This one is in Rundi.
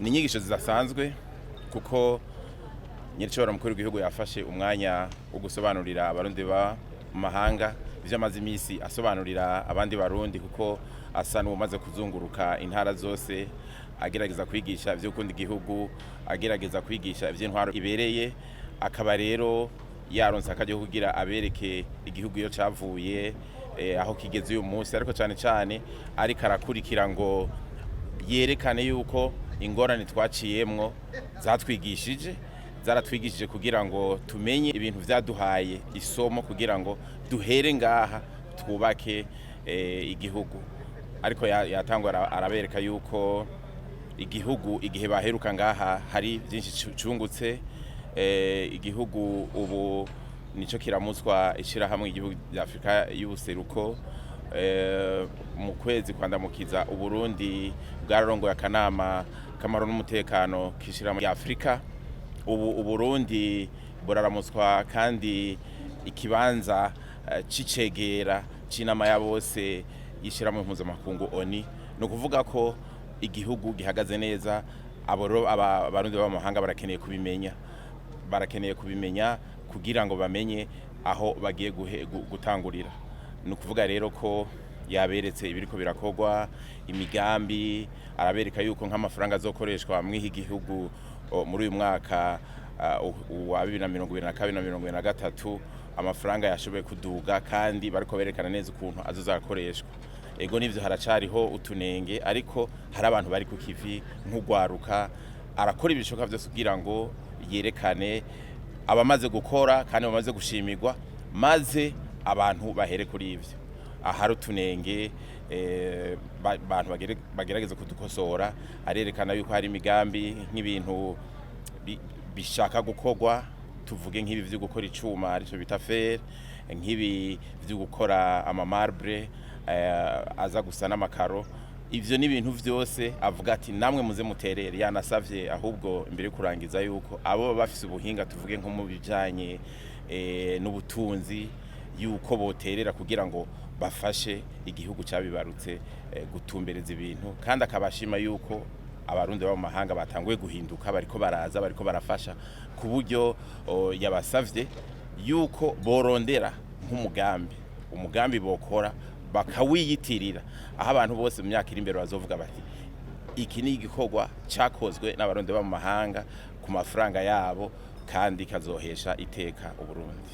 Ni inyigisho zidasanzwe, kuko nyiricobora mukuru w'igihugu yafashe umwanya wo gusobanurira Abarundi ba mu mahanga ivyo amaze iminsi asobanurira abandi Barundi, kuko asa n'uwumaze kuzunguruka intara zose, agerageza kwigisha ivyo gukunda igihugu, agerageza kwigisha ivy'intwaro ibereye. Akaba rero yaronse akaryo kugira abereke igihugu iyo cavuye, aho kigeze uyu munsi, ariko cane cane ariko arakurikira ngo yerekane yuko ingorane twaciyemwo zatwigishije, zaratwigishije kugira ngo tumenye ibintu vyaduhaye isomo, kugira ngo duhere ngaha twubake igihugu. Ariko yatangwa arabereka yuko igihugu igihe baheruka ngaha hari byinshi cungutse. Igihugu ubu nico kiramutswa ishirahamwe igihugu bya Afrika y'ubuseruko. Mu kwezi kwandamukiza, Uburundi bwararongoye akanama k'amahoro n'umutekano k'ishirahamwe rya Afrika. Ubu Uburundi buraramutswa kandi ikibanza c'icegera c'inama ya bose y'ishirahamwe mpuzamakungu ONU. Ni ukuvuga ko igihugu gihagaze neza. Abarundi baba mu mahanga barakeneye kubimenya, barakeneye kubimenya kugira ngo bamenye aho bagiye gutangurira. Ni ukuvuga rero ko yaberetse ibiriko birakorwa, imigambi, arabereka yuko nk'amafaranga azokoreshwa mw'ihi gihugu muri uyu mwaka wa 2022 na 2023, amafaranga yashoboye kuduga, kandi bariko berekana neza ukuntu azoza arakoreshwa. Ego nivyo, haracariho utunenge, ariko hari abantu bari ku kivi nk'ugwaruka. Arakora ibishoboka vyose kugira ngo yerekane abamaze gukora kandi bamaze gushimirwa, maze abantu bahere kuri ivyo. Ahari utunenge, abantu bagerageza kudukosora. Arerekana yuko hari imigambi nk'ibintu bishaka gukorwa, tuvuge nk'ibi vyo gukora icuma aricyo bita fer, nk'ibi vyo gukora ama marbre aza gusa n'amakaro. Ivyo ni ibintu vyose avuga ati: "Namwe muze muterere." Yanasavye ahubwo imbere yo kurangiza yuko abo baba bafise ubuhinga, tuvuge nko mu bijanye n'ubutunzi, yuko boterera kugira ngo bafashe igihugu cabibarutse gutumbereza ibintu. Kandi akabashima yuko Abarundi baba mu mahanga batanguye guhinduka, bariko baraza, bariko barafasha, ku buryo yabasavye yuko borondera nk'umugambi, umugambi bokora bakawiyitirira, aho abantu bose mu myaka iri imbere bazovuga bati: "Iki ni igikorwa cyakozwe n'Abarundi baba mu mahanga ku mafaranga yabo, kandi kazohesha iteka Uburundi."